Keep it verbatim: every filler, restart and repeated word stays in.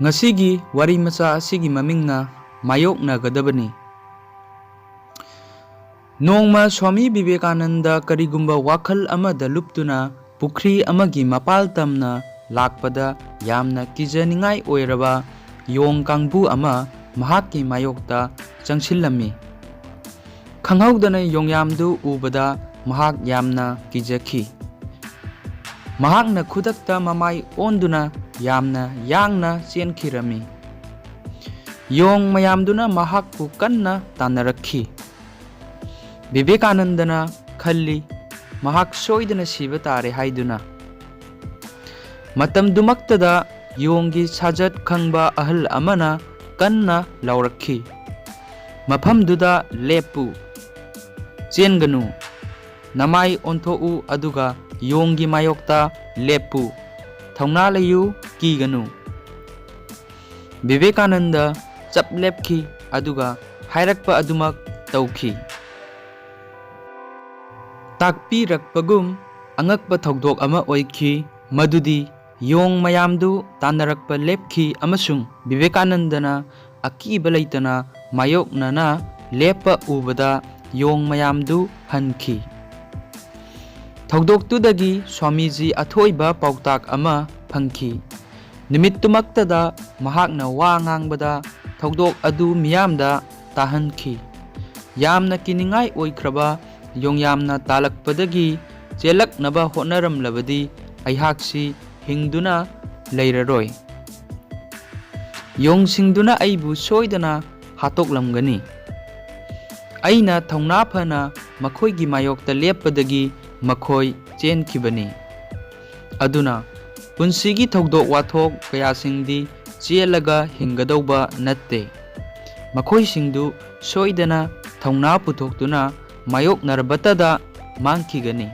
ꯉꯁꯤꯒꯤ ꯋꯥꯔꯤ ꯃꯆꯥ ꯑꯁꯤꯒꯤ ꯃꯃꯤꯡꯅ ꯃꯥꯌꯣꯛꯅꯒꯗꯕꯅꯤ꯫ ꯅꯣꯡꯃ ꯁ꯭ꯋꯥꯃꯤ ꯕꯤꯕꯦꯀꯥꯅꯟꯗ ꯀꯔꯤꯒꯨꯝꯕ ꯋꯥꯈꯜ ꯑꯃꯗ ꯂꯨꯞꯇꯨꯅ ꯄꯨꯈ꯭ꯔꯤ ꯑꯃꯒꯤ ꯃꯄꯥꯜ ꯇꯝꯅ ꯂꯥꯛꯄꯗ ꯌꯥꯝꯅ ꯀꯤꯖꯅꯤꯡꯉꯥꯏ ꯑꯣꯏꯔꯕ ꯌꯣꯡ ꯀꯥꯡꯕꯨ ꯑꯃ ꯃꯍꯥꯛꯀꯤ ꯃꯥꯌꯣꯛꯇ ꯆꯪꯁꯤꯜꯂꯝꯃꯤ꯫ ꯈꯪꯍꯧꯗꯅ ꯌꯣꯡꯌꯥꯝꯗꯨ ꯎꯕꯗ ꯃꯍꯥꯛ ꯌꯥꯝꯅ ꯀꯤꯖꯈꯤ꯫ ꯃꯍꯥꯛꯅ ꯈꯨꯗꯛꯇ ꯃꯃꯥꯏ ꯑꯣꯟꯗꯨꯅ ꯌꯥꯝꯅ ꯌꯥꯡꯅ ꯆꯦꯟꯈꯤꯔꯝꯃꯤ꯫ ꯌꯣꯡ ꯃꯌꯥꯝꯗꯨꯅ ꯃꯍꯥꯛꯄꯨ ꯀꯟꯅ ꯇꯥꯟꯅꯔꯛꯈꯤ꯫ ꯕꯤꯕꯦꯀꯥꯅꯟꯗꯅ ꯈꯜꯂꯤ, ꯃꯍꯥꯛ ꯁꯣꯏꯗꯅ ꯁꯤꯕ ꯇꯥꯔꯦ ꯍꯥꯏꯗꯨꯅ꯫ ꯃꯇꯝꯗꯨꯃꯛꯇꯗ ꯌꯣꯡꯒꯤ ꯁꯥꯖꯠ ꯈꯪꯕ ꯑꯍꯜ ꯑꯃꯅ ꯀꯟꯅ ꯂꯥꯎꯔꯛꯈꯤ, "ꯃꯐꯝꯗꯨꯗ ꯂꯦꯞꯄꯨ, ꯆꯦꯟꯒꯅꯨ꯫ ꯅꯃꯥꯏ ꯑꯣꯟꯊꯣꯛꯎ ꯑꯗꯨꯒ ꯌꯣꯡꯒꯤ ꯃꯥꯌꯣꯛꯇ ꯂꯦꯞꯄꯨ꯫ ꯊꯧꯅꯥ ꯂꯩꯌꯨ, ꯀꯤꯒꯅꯨ꯫" ꯕꯤꯕꯦꯀꯥꯅꯟꯗ ꯆꯞ ꯂꯦꯞꯈꯤ ꯑꯗꯨꯒ ꯍꯥꯏꯔꯛꯄ ꯑꯗꯨꯃꯛ ꯇꯧꯈꯤ꯫ ꯇꯥꯛꯄꯤꯔꯛꯄꯒꯨꯝ ꯑꯉꯛꯄ ꯊꯧꯗꯣꯛ ꯑꯃ ꯑꯣꯏꯈꯤ, ꯃꯗꯨꯗꯤ ꯌꯣꯡ ꯃꯌꯥꯝꯗꯨ ꯇꯥꯟꯅꯔꯛꯄ ꯂꯦꯞꯈꯤ ꯑꯃꯁꯨꯡ ꯕꯤꯕꯦꯀꯥꯅꯟꯗꯅ ꯑꯀꯤꯕ ꯂꯩꯇꯅ ꯃꯥꯌꯣꯛꯅꯅ ꯂꯦꯞꯄ ꯎꯕꯗ ꯌꯣꯡ ꯃꯌꯥꯝꯗꯨ ꯍꯟꯈꯤ꯫ ꯊꯧꯗꯣꯛꯇꯨꯗꯒꯤ ꯁ꯭ꯋꯥꯃꯤꯖꯤ ꯑꯊꯣꯏꯕ ꯄꯥꯎꯇꯥꯛ ꯑꯃ ꯐꯪꯈꯤ꯫ ꯅꯨꯃꯤꯠꯇꯨꯃꯛꯇꯗ ꯃꯍꯥꯛꯅ ꯋꯥ ꯉꯥꯡꯕꯗ ꯊꯧꯗꯣꯛ ꯑꯗꯨ ꯃꯤꯌꯥꯝꯗ ꯇꯥꯍꯟꯈꯤ꯫ ꯌꯥꯝꯅ ꯀꯤꯅꯤꯡꯉꯥꯏ ꯑꯣꯏꯈ꯭ꯔꯕ ꯌꯣꯡꯌꯥꯝꯅ ꯇꯥꯜꯂꯛꯄꯗꯒꯤ ꯆꯦꯜꯂꯛꯅꯕ ꯍꯣꯠꯅꯔꯝꯂꯕꯗꯤ ꯑꯩꯍꯥꯛꯁꯤ ꯍꯤꯡꯗꯨꯅ ꯂꯩꯔꯔꯣꯏ꯫ ꯌꯣꯡꯁꯤꯡꯗꯨꯅ ꯑꯩꯕꯨ ꯁꯣꯏꯗꯅ ꯍꯥꯠꯇꯣꯛꯂꯝꯒꯅꯤ꯫ ꯑꯩꯅ ꯊꯧꯅꯥ ꯐꯅ ꯃꯈꯣꯏꯒꯤ ꯃꯥꯌꯣꯛꯇ ꯂꯦꯞꯄꯗꯒꯤ ꯃꯈꯣꯏ ꯆꯦꯟꯈꯤꯕꯅꯤ꯫ ꯑꯗꯨꯅ ꯄꯨꯟꯁꯤꯒꯤ ꯊꯧꯗꯣꯛ ꯋꯥꯊꯣꯛ ꯀꯌꯥꯁꯤꯡꯗꯤ ꯆꯦꯜꯂꯒ ꯍꯤꯡꯒꯗꯧꯕ ꯅꯠꯇꯦ꯫ ꯃꯈꯣꯏꯁꯤꯡꯗꯨ ꯁꯣꯏꯗꯅ ꯊꯧꯅꯥ ꯄꯨꯊꯣꯛꯇꯨꯅ ꯃꯥꯌꯣꯛꯅꯔꯕꯇꯗ ꯃꯥꯡꯈꯤꯒꯅꯤ꯫